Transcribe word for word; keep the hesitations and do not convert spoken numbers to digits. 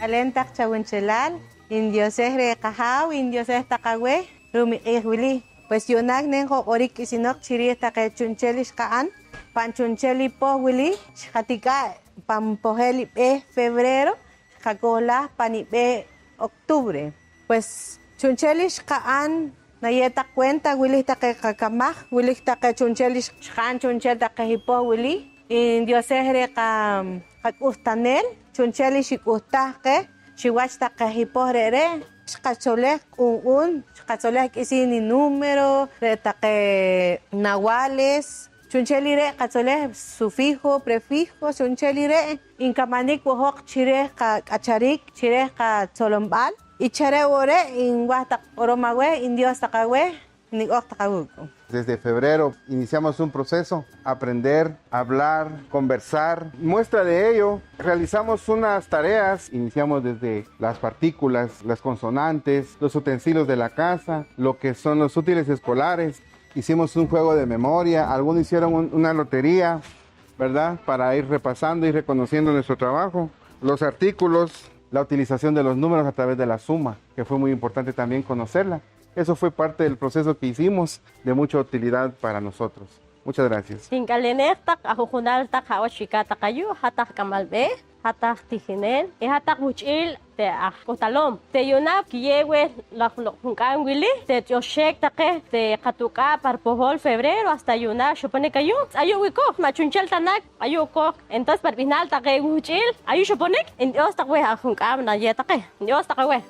K'aleen taq chawunchelaal, indiosej reh qAjaaw, indiosej taq aweh ru'um i q'iij wili. Pues yu'naak nen jooq q'orik k'isinoq chi riij taqe chu'nchel xqa'n pan chu'nchel i poh wili, xqatik'aa' pan pohel i b'eeh febrero, xqakohlaaj pan i b'eeh octubre. Pues chu'nchel xqa'n, nayeew taq cuenta, wilik taqe qakamaj, wilik taqe chu'nchel xqa'n chu'nchel taqe i poh wili, indiosej reh qa-, qak'uhtaneel, chu'nchel xik'uhtaaj qeh chiwach taqe i poh re're', xqatzolej q'unq'un, xqatzolej k'isiin i número, re' taqe nawales, chu'nchel i re' qatzolej sufijo, prefijo, chu'nchel i re' nkamanik wo' hoq chi reh qak'acharik, chi reh qatzolonb'al. Y xa re' wo' re' nwaaj taq q'orom aweh, indios taq aweh, nik'oq taq awuuk'. Desde febrero iniciamos un proceso, aprender, hablar, conversar. Muestra de ello, realizamos unas tareas, iniciamos desde las partículas, las consonantes, los utensilios de la casa, lo que son los útiles escolares. Hicimos un juego de memoria, algunos hicieron un-, una lotería, ¿verdad? Para ir repasando y reconociendo nuestro trabajo, los artículos, la utilización de los números a través de la suma, que fue muy importante también conocerla. Eso fue parte del proceso que hicimos, de mucha utilidad para nosotros. Muchas gracias. Tink'alenej taq aju'junaal taq, ha' wach wi'kaat taq ayu', hat-taq k'amal b'eeh, hat-taq tijinel, eh hat-taq wuhch'iil te aj k'uhtalom. Te yu'naak kiyeew weh laj loq' junk'aam wili, te tyoxeek taqe te qatuk'aa' pa ripohol febrero, hasta yu'naak xoponik ayu', ayu' wikooj, ma' chu'nchel ta naak ayu' kooj. Entonces pa rib'ihnaal taqe wuhch'iil, ayu' xoponik, indios taq weh ajunk'aam nayeew taqe, indios taq aweh.